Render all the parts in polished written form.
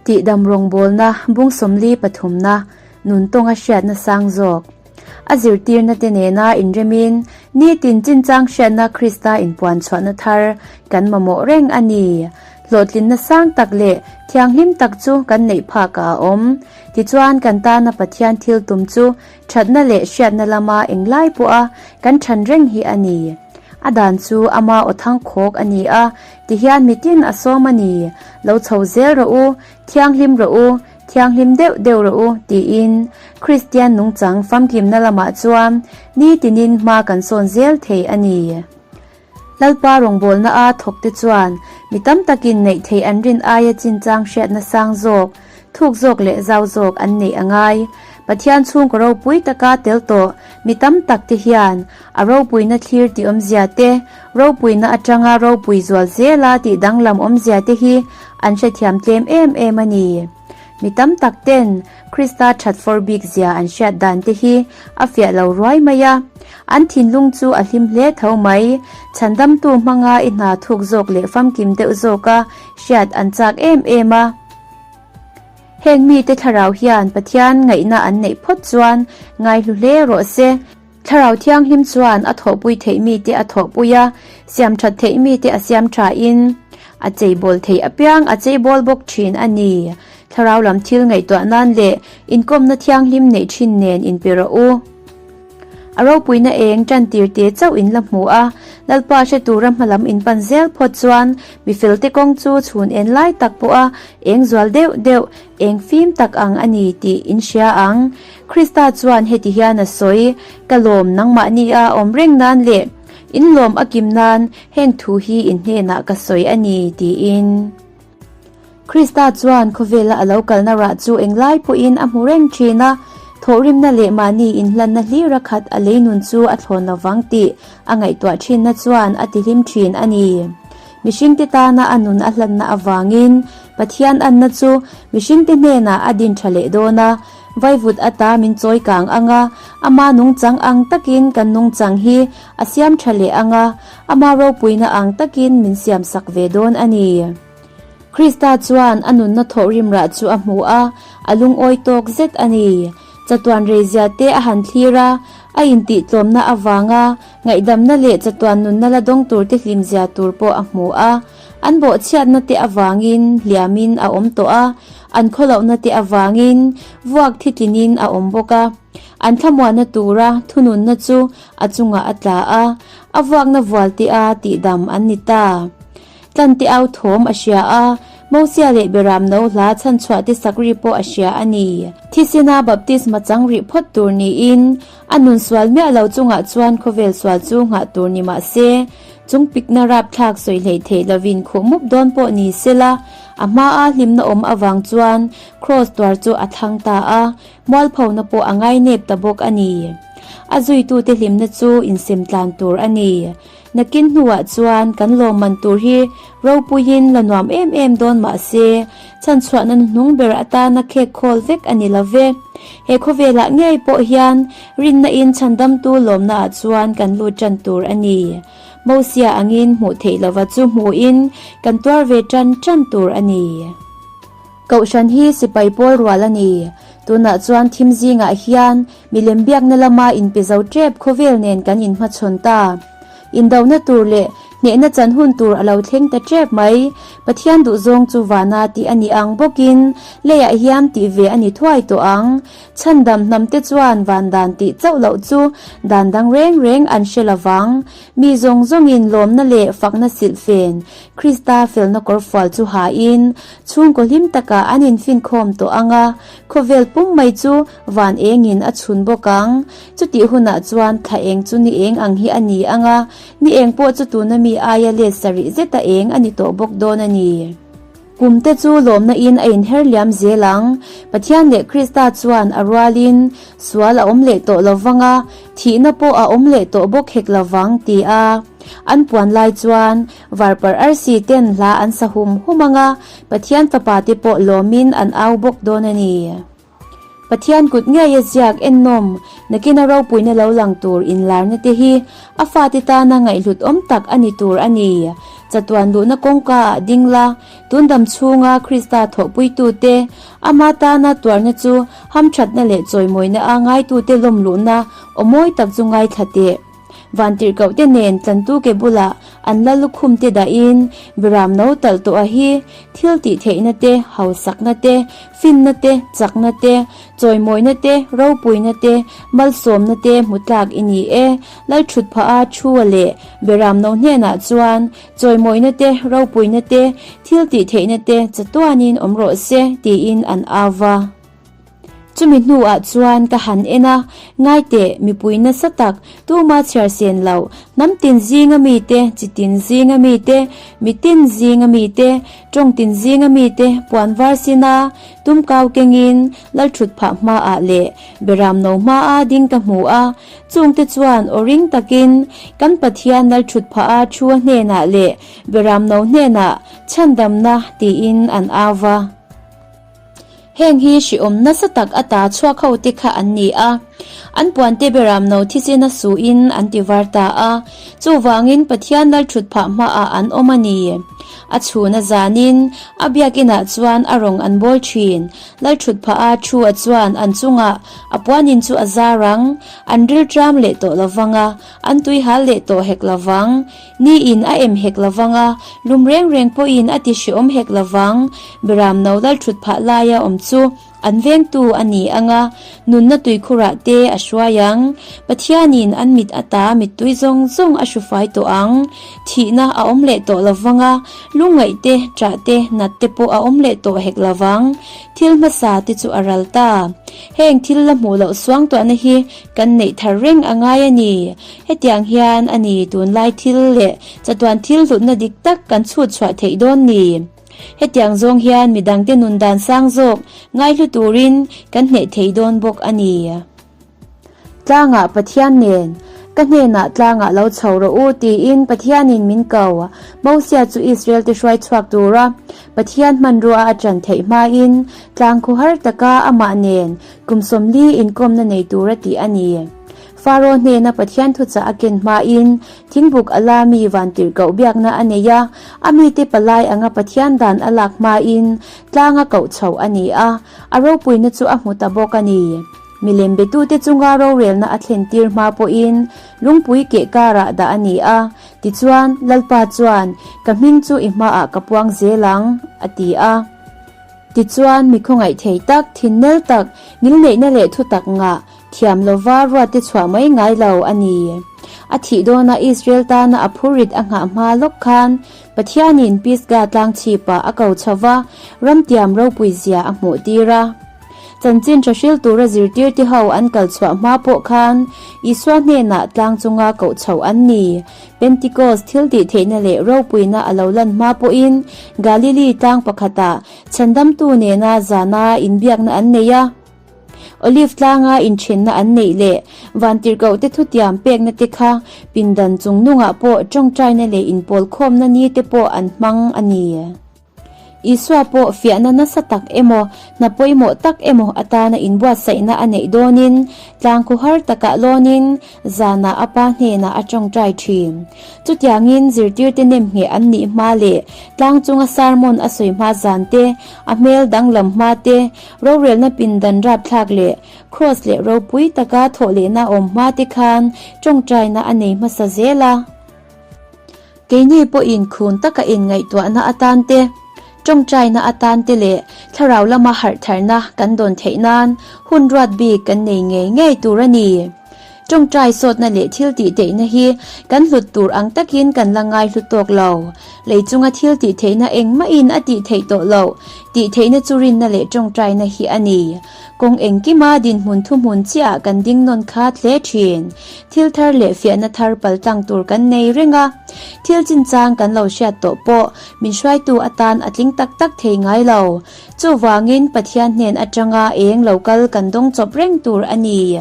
Tihdam rawngbawlna bung 43 na nun tawnga hriatna sang zawk. A zirtirna te nena inremin nitin chinchang hriatna Krista inpuan chhuahna thar kan mamawh reng a ni. Hlawhtlinna sang tak leh thianghlim tak chu kan neih phakah a awm. Tichuan kan tana Pathian thil tum chu thatna leh hriatna lama englai pawha kan than reng hi a ni. A dan chu ama aw thang khawk a ni a, tihian mitin a sawm a ni. Lo chho zel rawh u, thianghlim rawh u, Thianghlim deuh deuh rawh u, tiin Kristian nungchang famkimna lamah chuan nitinin hma kan sawn zel thei a ni. Lalpa rawngbawlna a thawkte chuan mi tam takin neih theih an rin aia chinchang hriatna sang zawk, thuk zawk leh zau zawk an neih a ngai. Pathian chhungkaw ropui taka tel tawh mi tam takte hian a ropuina thlir tih awmzia te, ropuina atanga ropui zual zela tih danglam awmzia te hi an hrethiam tlem em em a ni. Mi tam tak ten Krista that fawr bik zia an hriat dan te hi a fiah lo ruai mai a. An thinlung chu a hlim hle tho mai. Chhandamtu hmanga i hna thuk zawk leh famkim deuh zawka hriat an chak em em a. Heng mite thlarau hian Pathian ngaihna an neih phawt chuan ngaihlu hle rawh se. Thlarau Thianghlim chuan a thawhpui theih mite a thawhpui a, siam that theih mite a siam thain a cheibawl theih apiang a cheibawl bawk thin a ni. Thlarau lam thil ngaihtuah nan leh inkawmna thianghlim neih thin nen inpe rawh u. A ropuina eng tan tir te chauh in la hmu a, Lalpa hre tura hmalam in pan zel phawt chuan mifelte kawng chu chhun en lai tak pawha eng zual deuh deuh eng fim tak ang a ni tih in hria ang. Krista chuan heti hian a sawi, Ka lawm nangmahni a awm reng nan leh in lawm a kim nan heng thu hi in hnenah ka sawi a ni, tiin. Krista chuan khawvela a lo kalna rah chu englai pawhin a hmu reng thin a, thawhrimna leh mahni inhlanna hlira khat a lei nun chu a thlawn lovang tih a ngaihtuah thinna chuan a tihlim thin a ni. Mihringte tana a nun a hlanna avangin Pathian anna chu mihringte hnenah a din tha leh dawn a, Vaivut ata min chawi kang ang a, ama nungchang ang takin kan nungchang hi a siam tha leh ang a, ama ropuina ang takin min siam sak ve dawn a ni. Krista chuan a nunna thawhrim rah chu a hmu a, a lungawi tawk zet a ni. Chatuan reizia te a han thlir a, a intihtlawmna avanga ngaihdamna leh chatuan nunna la dawng turte hlimzia tur pawh a hmu a. An bawhchhiatna te avangin hliamin a awm tawh a, an khawlohna te avangin vuak thitlinin a awm bawk a. An thlamuanna tura thununna chu a chungah a tla a, a vuakna vual te a tihdam an ni ta. Tlan te au thawm a hria a, Mosia leh Beram no hla chhanchhuah te sak ri pawh a hria a ni. Thisena baptisma chang rih phawt tur niin a nun sual miah lo chungah chuan khawvel sual chu nghah tur ni mah se, Chung pikna rapthlak sawi hleih theih lovin khuh mup dawn pawh ni sela, a hmaa hlimna awm avang chuan Kraws tuar chu a thlang ta a, mualphona pawh a ngainep ta bawk a ni. A zuitute hlimna chu insem tlan tur a ni. Nakin hnuah chuan kan lawmman tur hi ropuiin la nuam em em dawn mah se, chhanchhuahna hnuhnung ber atana khek khawl vek a ni lo ve. He khawvelah ngei pawh hian Rinna in chhandamtu lawmnaah chuan kan lut tan tur a ni. Mosia angin hmuh theih lova chu hmuhin kan tuar ve tan tan tur a ni. Kohhran hi sipai pawl rual a ni. Tunah chuan thim zingah hian milem biakna lama inpe zo tep khawvel nen kan inhmachhawn ta. Indona tur leh hnehna chan hun tur a lo thleng ta tep mai. Pathian duhzawng chu vana tih a ni ang bawkin leiah hian tih ve a ni thuai tawh ang. Chhandam hnamte chuan van dan tih chauh loh chu dan dang reng reng an hre lovang. Mi zawng zawngin lawmna leh fakna silhfen, Krista felna kawrfual chu hain, chhungkaw hlim takah an infinkhawm tawh ang a, khawvel pum mai chu van engin a chhun bawk ang. Chutih hunah chuan thla eng chu ni eng ang hi a ni ang a, ni eng pawh chu tuna mi aia let sarih zeta eng a ni tawh bawk dawn a ni. Kum te chu lawmna in a inher liam zel ang. Pathian leh Krista chuan a rualin sual a awm leh tawh lo vang a, thihna pawh a awm leh tawh bawk hek lo vang, ti a an puan lai chuan varparh arsi ten hla an sa hum hum ang a, Pathian fapa te pawh lawmin an au bawk dawn a ni. Pathian kut ngeia ziak ennawm nakina ropuina lo lang tur inlarna te hi a fate tana ngaihhlut awm tak a ni tur a ni. Chatuan luhna kawngka ah ding la, tun dam chhunga Krista thawhpuitute, ama tana tuarna chu hamthatna leh chawimawina a ngaitute lawm luhna aw mawi tak chu ngaithla teh. Vantirhkohte nen tlantu ke bulah an la lukhum te dahin Biram no talh tawh a hi thil tih theihna te, hausakna te, finna te, chakna te, chawimawina te, ropuina te, malsawmna te hmu tlak i ni e. Lalthut phah a thu a leh Biram no hnenah chuan chawimawina te, ropuina te, thil tih theihna te chatuanin awm rawh se tiin an au va. Chumi hnuah chuan ka han en a, Ngaiteh, mipui nasa tak, tuma chhiar sen loh, hnam tin zinga mite, chi tin zinga mite, mi tin zinga mite, tawng tin zinga mite puan var sina tumkau kengin Lalthut phah hmaah leh Beram no hmaa ding ka hmu a, chungte chuan aw ring takin kan Pathian Lalthut phah a thu a hnenah leh Beram no hnenah chhandamna tiin an au va. Heng hi hriawm nasa tak ata chhuak ho te kha an ni a, an puante beram no thisena suin an ti var ta a, chuvangin Pathian lal thut phah hmaah an awm a ni. A chhun a zanin a biakinah chuan a rawng an bawl thin. Lal thut phah a thu a chuan an chungah a puanin chu a zar ang, an rilṭam leh tawh lovang a, an tuihal leh tawh hek lovang. Ni in a em hek lovang a, lum reng reng pawhin a ti hreawm hek lovang. Beram no lal thut phah laia awm chu an vengtu a ni ang a, nunna tuikhurah te a hruai ang. Pathianin an mit ata mittui zawng zawng a hrufai tawh ang. Thihna a awm leh tawh lovang a, lungngaih te, ṭah te, nat te pawh a awm leh tawh hek lovang. Thil hmasa te chu a ral ta. Heng thil la hmuh loh suangtuahna hi kan neih thar reng a ngai a ni. Hetiang hian a ni tunlai thil leh chatuan thil hlutna dik tak kan chhut chhuah theih dawn ni. Hetiang zawng hian midangte nun dan sang zawk ngaihlu turin kan hneh thei dawn bawk a ni. Tlangah Pathian nen, Ka hnenah tlangah lo chho rawh u tiin Pathianin min ko. Mosia chu Israel te hruai chhuak tura Pathian hmanrua a ṭan theih hmain tlang khuhar taka amah nen kum 40 inkawmna nei tura tih a ni. Faro hnena Pathian thuchah a ken hmain thingbuk a la mi vantirhkoh biakna a nei a, a mite palai anga Pathian dan a lak hmain tlang a koh chhoh a ni a, a ropuina chu a hmu ta bawk a ni. Milem betute chunga rorelna a thlentir hma pawhin lungpui keh karah dah a ni a, tichuan Lalpa chuan, Ka hming chu i hmaah ka puang zel ang, a ti a. Tichuan mi khawngaih thei tak, thinnel tak, ngilneihna leh thutak ngah, Thiam lova ruatte chhuah mai ngai lo a ni. A thih dawna Israel tana a phurrit a nghah hma lawk khan Pathianin Pisgah tlang chhipah a ko chho va, ramtiam ropui zia a hmuh tir a. Chanchin tha hril tura zirtirte ho an kal chhuah hma pawh khan Isua hnenah tlang chunga koh chhoh an ni. Pentikos thil tih theihna leh ropuina a lo lan hma pawhin Galili tlang pakhatah chhandamtu nena zana inbiakna an nei a. Olive tlanga inthenna an neih leh vantirhkohte thutiam pekna te kha pindan chung nungah pawh tawngtaina leh inpawlkhawmna ni te pawh an hmang a ni. Isua pawh fiahna nasa tak emaw, hna pawimawh tak emaw atana inbuatsaihna a neih dawnin tlang khuhar takah lawnin zanah a Pa hnenah a tawngtai thin. Chutiangin zirtirte nemngheh an nih hma leh tlang chunga sermon a sawi hma zan te, a hmel danglam hma te, Rorelna pindan rapthlak leh Kraws leh ropui taka thawhlehna awm hma te khan tawngtaina a nei hmasa zel a. Keini pawhin khun taka inngaihtuahna atan te, tawngtaina atan te leh thlarau lama harhtharna kan dawn theih nan hun ruat bik kan nei ngei ngei tur a ni. Tawngtai sawtna leh thil tih theihna hi kan hlut tur ang takin kan la ngai hlu tawk lo. Lei chunga thil tih theihna engmahin a tih theih tawh loh, tih theihna chu rinna leh tawngtaina hi a ni. Kawng engkima dinhmun thuhmun chiah kan ding nawn khat hle thin. Thil thar leh fiahna thar paltlang tur kan nei reng a. Thil chinchang kan lo hriat tawh pawh min hruaitu atan a tling tak tak thei ngai lo. Chuvangin Pathian hnen atanga eng lo kal kan dawng chawp reng tur a ni.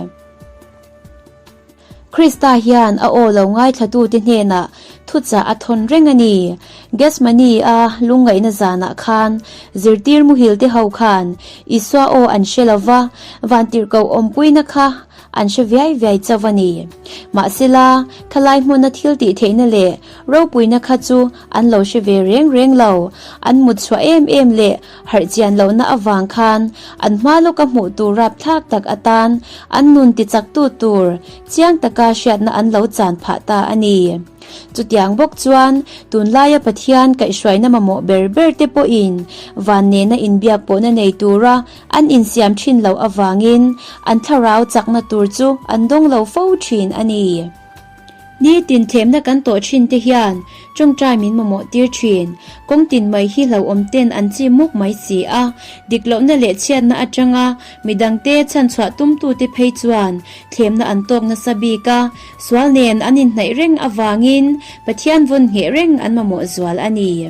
Krista hian a aw lo ngaithlatute hnenah. thuchah a thawn reng a ni. Gethsemane-a lungngaihna zanah khan zirtir muhil te ho khan Isua aw an hre lo va, vantirhkoh awmpuina kha an hre viai viai chauh a ni. Mahsela, khalai hmuna thil tih theihna leh ropuina kha chu an lo hre ve reng reng lo. An mut chhuah em em leh harh chian lohna avang khan an hma lawka hmuh tur rapthlak tak atan an nun tichaktu tur chiang taka hriatna an lo chan phah ta a ni. Chutiang bawk chuan tunlaia Pathian kaihhruaina mamawh ber ber te pawhin van nena inbiak pawhna nei tura an insiam thin loh avangin an thlarau chakna tur chu an dawng lo fo thin a ni. Nitin thlemna kan tawh thin te hian tawngtai min mamawh tir thin. Kawng tin mai hi hlauhawm ten an chim muk mai si a, dik lohna leh chhiatna atanga midangte chhanchhuah tumtute phei chuan thlemna an tawk nasa bik a, sual nen an inhnaih reng avangin Pathian vawn ngheh reng an mamawh zual a ni.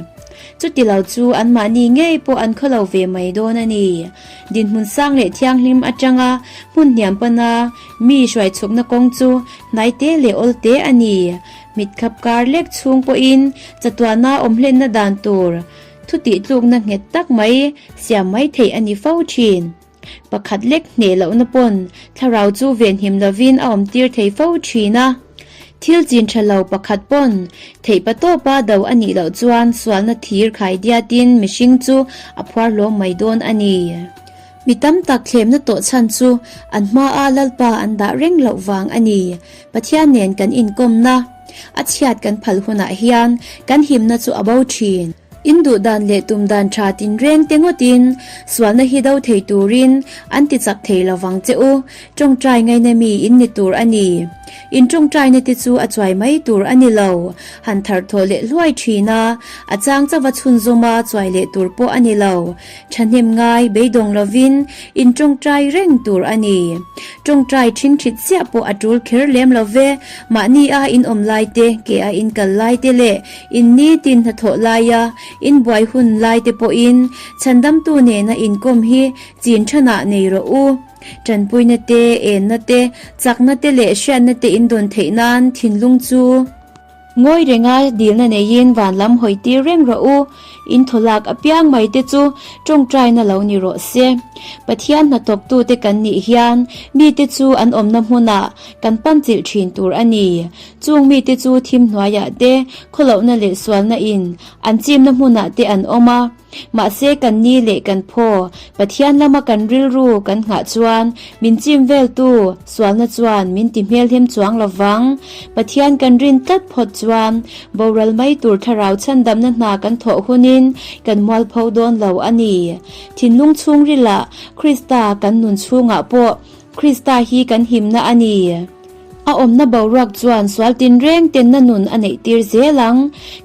Chuti lo chu anmahni ngei pawh an khaw lo ve mai dawn a ni. Dinhmun sang leh thianghlim atanga hmun hniam pana mi hruaichhukna kawng chu hnaite leh awlte a ni. Mitkhap kar lek chhung pawhin chatuahna awm hlenna dan tur thu tihtlukna nghet tak mai siam mai theih a ni fo thin. Pakhat lek hneh lohna pawn thlarau chu venhim lovin a awmtir thei fo thin a. Thil chin tha lo pakhat pawn theih pa tawpa do a nih loh chuan sualna thir khai diatin mihring chu a phuar hlawm mai dawn a ni. Mi tam tak thlemna tawh chhan chu an hmaa Lalpa an dah reng loh vang a ni. Pathian nen kan inkawmna a chhiat kan phal hunah hian kan himna chu a bo thin. In duh dan leh tum dan tha tinreng te ngawtin sualna hi do thei turin an ti chak thei lo vang che u. Tawngtai ngaina mi in ni tur a ni. In tawngtaina te chu a chuai mai tur a ni lo. Han thar thawh leh hluai thin a, a chang chauva chhunzawm a chuai leh tur pawh a ni lo. Thahnem ngai beidawng lovin in tawngtai reng tur a ni. Tawngtai thingthit chiah pawh a tul kher lem lo ve, mahni a in awm lai te, ke a in kal lai te leh in nitin hnathawh laia in buai hun lai te pawhin chhandamtu nena inkawm hi chin thanah nei rawh u. Tanpuina te, enna te, chakna te leh hriatna te in dawn theih nan thinlung chu. Ngawi renga dilna neiin van lam hawi tir reng rawh u, in thaw lak apiang mai te chu tawngtaina lo ni rawh se. Pathian hnathawktute kan nih hian mite chu an awmna hmunah kan pan chilh thin tur a ni. Chung mite chu thim hnuaiah te, khawlohna leh sualna in an chimna hmunah te an awm a. Mahse kan ni leh kan phaw, Pathian lama kan rilru kan nghah chuan min chim veltu sualna chuan min ti hmelhem chuang lo vang. Pathian kan rin tlat phawt chuan boral mai tur thlarau chhandamna hna kan thawh hunin kan mualpho dawn lo a ni. Thinlung chhungrilah Krista kan nun chhungah pawh Krista hi kan himna a ni. A awmna boruak chuan sual tinreng tenna nun a neih tir zel ang.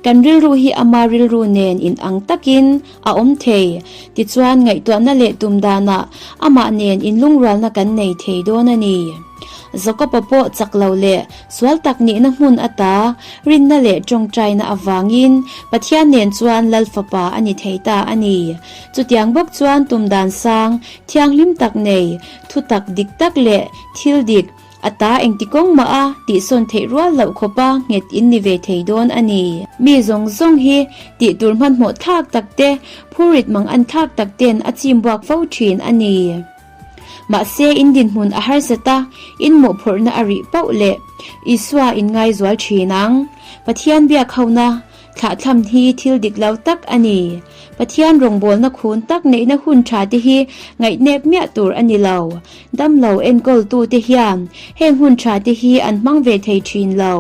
Kan rilru hi ama rilru nen in ang takin a awm thei. Tichuan ngaihtuahna leh tum danah amah nen inlungrualna kan nei thei dawn a ni. Jakob-a pawh chak lo leh sual tak nihna hmun ata rinna leh tawngtaina avangin Pathian nen chuan Lal Fapa a ni thei ta a ni. Chutiang bawk chuan tum dan sang thianghlim tak nei, thutak dik tak leh thil dik, A ta engti kawng mah a tihsawn theih rual loh khawpa nghet in ni ve thei dawn a ni. Mi zawng zawng hi tih tur hmanhmawh thlak tak te, phurit mang an thlak tak ten a chim buak fo thin a ni. Mahse in dinhmun a harsat a, in mawhphurhna a rih pauh leh Isua in ngaizual thin ang. Pathian biak hona Thlahthlam hi thil dik lo tak a ni. Pathian rawngbawlna khun tak neihna hun tha te hi ngaihnep miah tur a ni lo. Damlo enkawltute hian heng hun tha te hi an hmang ve thei thin lo.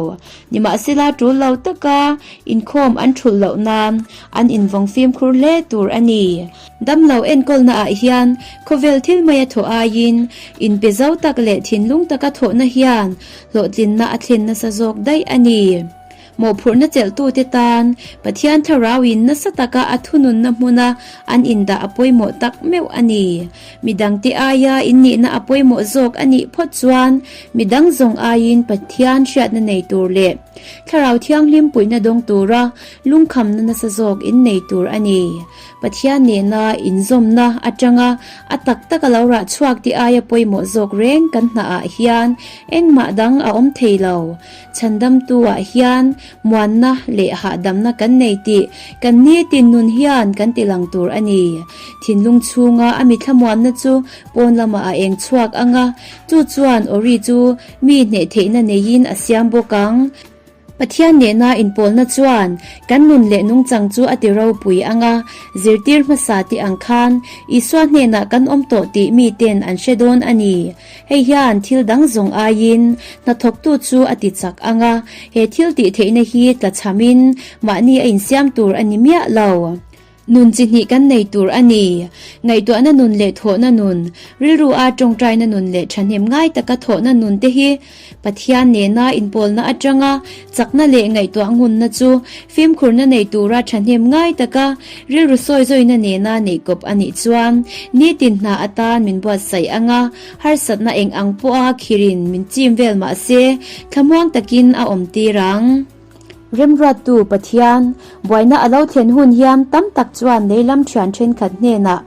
Nimahsela tul lo taka inkhawm an thulh loh nan an invawng fimkhur hle tur a ni. Damlo enkawlna ah hian khawvel thil maia thawh aiin inpe zo tak leh thinlung taka thawhna hian hlawhtlinna a thlen nasa zawk daih a ni. Mawhphurhna chelhtute tan Pathian Thlarauin nasa taka a thununna hmuna an indah a pawimawh tak meuh a ni. Midangte aia innihna a pawimawh zawk a nih phawt chuan midang zawng aiin Pathian hriatna nei tur leh. Thlarau Thianghlim puihna dawng tura lungkhamna nasa zawk in nei tur a ni. Pathian nena inzawmna atanga a tak taka lo rah chhuak tih aia pawimawh zawk reng kan hnaah hian engmah dang a awm thei lo. Chhandamtu-ah hian muanna leh hahdamna kan nei tih kan nitin nun hian kan ti lang tur a ni. Thinlung chhunga a mi thlamuanna chu pawn lamah a eng chhuak ang a, chu chuan Ori chu mi hneh theihna neiin a siam bawk ang. Pathian nena inpawlna chuan kan nun leh nungchang chu a ti ropui ang a, zirtir hmasa te ang khan Isua hnenah kan awm tawh tih miten an hre dawn a ni. Hei hian thil dang zawng aiin hnathawktu chu a ti chak ang a, he thil tih theihna hi tlachhamin mahni a insiam tur a ni miah lo. Nun chi hnih kan nei tur a ni. Ngaihtuahna nun leh thawhna nun, rilru a tawngtaina nun leh thahnem ngai taka thawhna nun te hi Pathian nena inpawlna atanga chakna leh ngaihtuah ngunna chu fimkhurna nei tura thahnem ngai taka rilru sawizawi-na nena neih kawp a nih chuan nitin hna atan min buatsaih ang a, harsatna eng ang pawha khirin min chim vel mah se thlamuang takin a awm tir ang. Remruattu Pathian buaina a lo thlen hun hian tam tak chuan lei lam thian thenkhat hnenah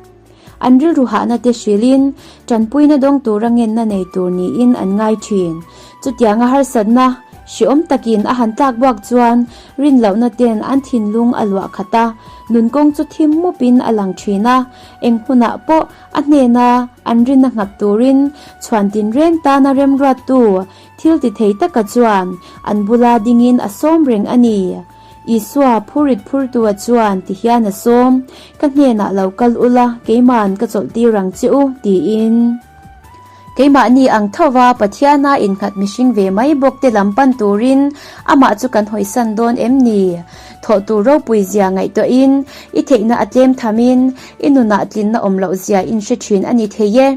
an rilru hahna te hrilhin tanpuina dawng tura ngenna nei tur niin an ngai thin. Chutianga harsatna hreawm takin a han tlak buak chuan rinlohna ten an thinlung a luah khat a, nunkawng chu thim mupin a lang thin a, eng hunah pawh a hnena an rinna nghat turin chhuan tinreng tana remruattu Thil ti thei taka chuan an bula dingin a sawm reng a ni. Isua phurit phurtua chuan ti hian a sawm, Ka hnenah lo kal ula, keima'n ka chawlhtir ang che u, tiin. Keimahni ang thova Pathiana innghat mihring ve mai bawk te lam pan turin amah chu kan hawisan dawn em ni? Thawh tur ropui zia ngaihtuahin, i theihna a tlem thamin, i nunah tlinna awm loh zia in hre thin a ni thei e.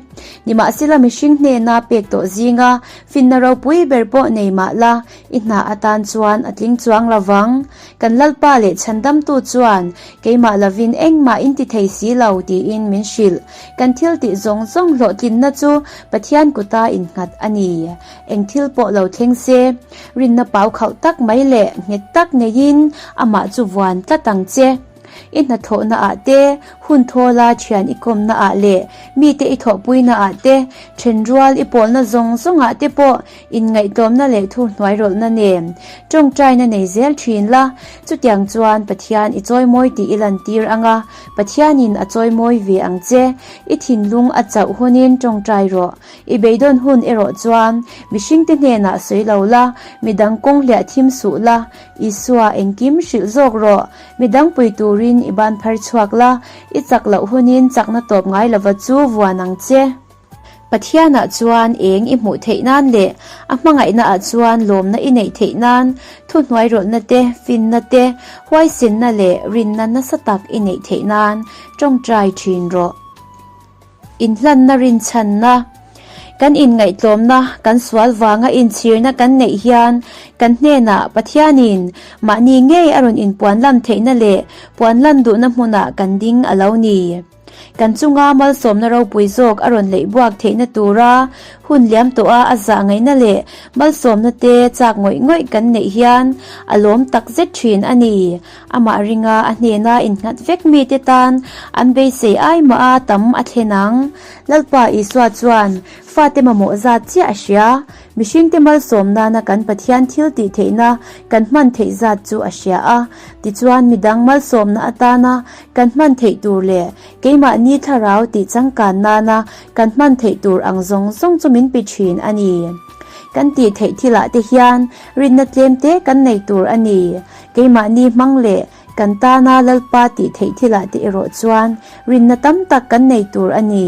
Nimahsela mihring hnena pek tawh zinga finna ropui ber pawh nei mah la, i hna atan chuan a tling chuang lo vang. Kan Lalpa leh Chhandamtu chuan keimah lovin engmah in ti thei si lo tiin min hrilh. Kan thil tih zawng zawng hlawhtlinna chu Pathian kuta innghat a ni. Eng thil pawh lo thleng se, rinna pau khauh tak mai leh nghet tak neiin amah chu vuan tlat ang che. I hnathawhna ah te, hun thawla thian i kawmna ah leh mite i thawhpuina ah te, thenrual i pawlna zawng zawng ah te pawh inngaihtlawmna leh thuhnuairawlhna nen tawngtaina nei zel thin la. Chutiang chuan Pathian i chawimawi tih i lantir ang a, Pathianin a chawimawi ve ang che. I thinlung a chauh hunin tawngtai rawh. I beidawn hun erawh chuan mihringte hnenah sawi lo la, midang kawng hliah thim suh la, Isua engkim hrilh zawk rawh. Midang pui turin i ban phar chhuak la, i chak loh hunin chakna tawp ngai lova chu vuan ang che. Pathianah chuan eng i hmuh theih nan leh a hmangaihnaah chuan lawmna i neih theih nan thuhnuairawlhna te, finna te, huaisenna leh rinna nasa tak i neih theih nan tawngtai thin rawh. Inhlanna rinchhanna, Kan inngaihtlawmna, kan sual vanga inchhirna kan neih hian kan hnenah Pathianin mahni ngei a rawn inpuan lam theihna leh puan lan duhna hmunah kan ding a lo ni. Kan chunga malsawmna ropui zawk a rawn leih buak theihna tura hun liam tawha a zah ngaihna leh malsawmna te chak ngawih ngawih kan neih hian a lawm takzet thin a ni. Amah ringa a hnena innghat vek mite tan an beisei ai mah a tam a thlen ang. Lalpa Isua chuan fate mamawh zat chiah a hria. Mihringte malsawm nana kan Pathian thil tih theihna kan hman theih zat chu a hria a. Tichuan midang malsawmna atana kan hman theih tur leh keimahni thlarau tih changkan nana kan hman theih tur ang zawng zawng chu min pe thin a ni. Kan tih theih thilah te hian rinna tlem te kan nei tur a ni. Keimahni hmang leh kan tana Lalpa tih theih thilah te erawh chuan rinna tam tak kan nei tur a ni.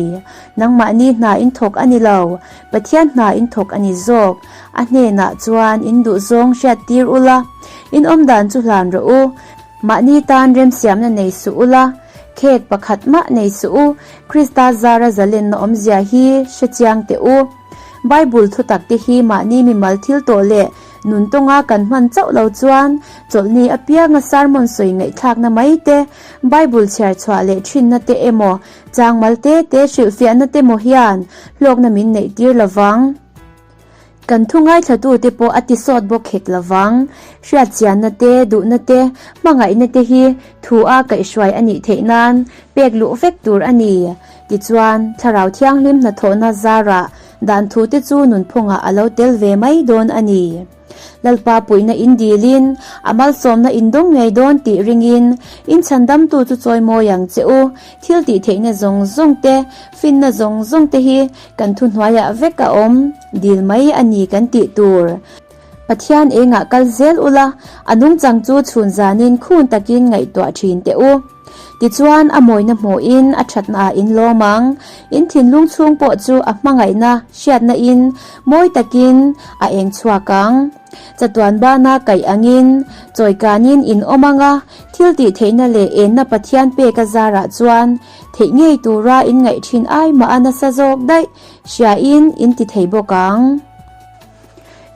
Nangmahni hna in thawk a ni lo, Pathian hna in thawk a ni zawk. A hnenah chuan in duhzawng hriat tir ula, in awmdan chu hlan rawh u. Mahni tan remsiamna nei suh ula, khek pakhat mah nei suh u, Krista zara zalenna awmzia hi hre chiang teh u. Bible thutak te hi mahni mimal thil tawh leh Nun tawnga kan hman chauh lo chuan chawlhni apianga sermon sawi ngaihthlakna mai te, Bible chhiar chhuah leh thinna te emaw, changmal te te hrilhfiahna te maw hian hlawkna min neih tir lo vang. Kan thu ngaithlatute pawh a ti sawt bawk hek lovang. Hriatchianna te, duhna te, hmangaihna te hi thu a kaihhruai a nih theih nan pek luh vek tur a ni. Tichuan, Thlarau Thianghlim hnathawhna zarah dan thute chu nunphungah a lo tel ve mai dawn a ni. Lalpa puihna in dilin, a malsawmna in dawng ngei dawn tih ringin, in chhandamtu chu chawimawi ang che u. Thil tih theihna zawng zawng te, finna zawng zawng te hi kan thuhnuaiah vek a awm, dil mai a ni kan tih tur. Pathian engah kal zel ula, a nungchang chu chhun zanin khun takin ngaihtuah thin teh u. Tichuan, a mawina hmuhin a thatnaah in lawm ang. In thinlung chhung pawh chu a hmangaihna hriatna in mawi takin a eng chhuak ang. Chatuan bana kaih angin chawikanin in awm ang a, thil tih theihna leh enna Pathian pek a zarah chuan theih ngei tura in ngaih thin ai mah a nasa zawk daih hriain in ti thei bawk ang.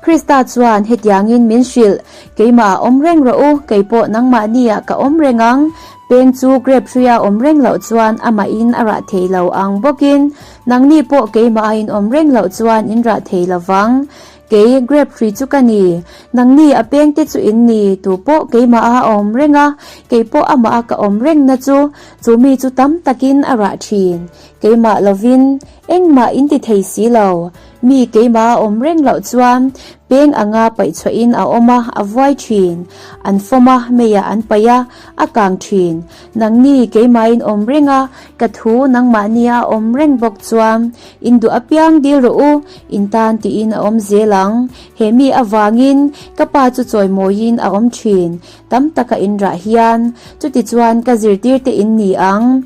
Krista chuan hetiangin min hrilh, Keimah ah awm reng rawh u, kei pawh nangmahniah ka awm reng ang. Peng chu grape hruia awm reng loh chuan amahin a rah thei lo ang bawkin, nangni pawh keimah a in awm reng loh chuan in rah thei lo vang. Kei grape hrui chu ka ni, nangni a pengte chu in ni, tu pawh keimah a awm reng a, kei pawh amah a ka awm rengna chu, chu mi chu tam takin a rah thin. Keimah lovin engmah in ti thei si lo. Mi keimah a awm reng loh chuan peng anga paih chhuahin a awm a, a vuai thin. An fawm a, meiah an paih a, a kang thin. Nangni keimahin awm reng a, ka thu nangmahnia a awm reng bawk chuan in duh apiang dil rawh u, in tan tiin a awm zel ang. He mi avangin ka pa chu chawimawiin a awm thin, tam taka in rah hian. Chutichuan ka zirtirte in ni ang.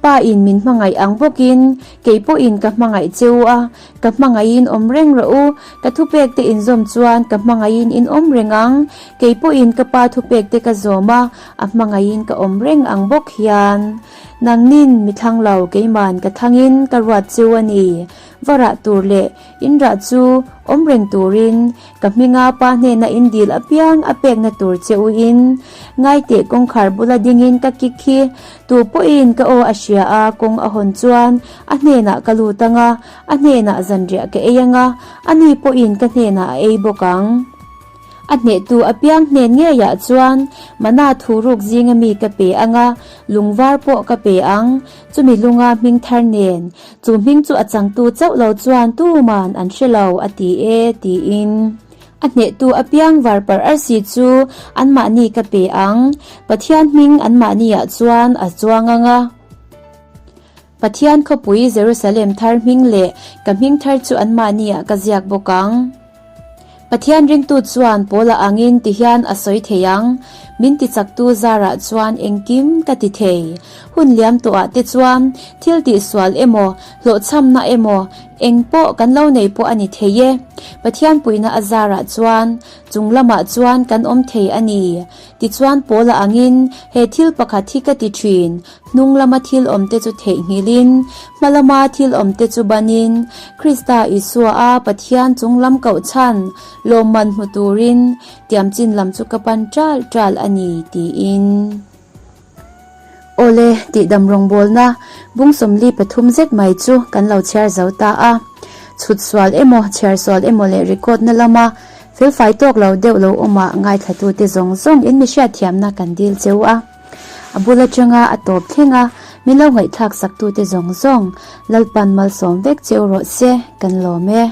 Pa in min hmangaih ang bawkin kei pawhin ka hmangaih che u a, ka hmangaihin awm reng rawh u, ka thupek te in zawm chuan ka hmangaihin in awm reng ang, kei pawhin ka pa thupek te ka zawm a, a hmangaihin ka awm reng ang bawk hian. Nangnin mi thlang lo keiman ka thlangin ka ruat che u a ni, va rah tur leh in rah chu awm reng turin ka hminga pa hnena in dil apiang a pekna tur che u in ngaiteh kawngkhar bula dingin ka kik hi tu pawhin ka aw a hria a kawng a hawn chuan a hnenah ka lut anga a hnenah zanriah ka ei anga ani pawhin ka hnenah a ei bawk ang. A hnehtu apiang hnen ngeiah chuan mana thu ruk zinga mi ka pe anga lungvar pawh ka pe ang chumi lunga hming thar nen Chu hming chu a changtu chauh lo chuan tuman an hre lo a ti e tiin a hnehtu apiang varparh arsi chu anmahni ka pe ang. Pathian hming anmahniah chuan a chuang ang a. Pathian khawpui Jerusalem thar hming leh ka hming thar chu anmahniah ka ziak bawk ang. Pathian ringtu chuan Paula angin ti hian a sawi thei ang, Min tichaktu zarah chuan engkim ka ti thei. Hun liam tawhah te chuan thil tihsual emaw, hlawhchhamna emaw, eng pawh kan lo nei pawh a ni thei e. Pathian puihna a zarah chuan chung lamah chuan kan awm thei a ni. Tichuan Paula angin he thil pakhat hi ka ti thin, Hnung lama thil awmte chu theihnghilhin, hma lama thil awmte chu banin, Krista Isua a Pathian chung lam koh chhan lawmman hmu turin tiamchin lam chu ka pan ṭal ṭal a ni, tiin. Awle, tihdam rawngbawlna bung 43 zet mai chu kan lo chhiar zo ta a. Chhut sual emaw, chhiar sual emaw leh record na lama felfai tawk lo deuh lo awmah ngaithlatute zawng zawng in mi hriatthiamna kan dil cheu a. A bul atanga a tawp thleng a, min lo ngaihthlak saktute zawng zawng Lalpan malsawm vek cheu rawh se, kan lawm e.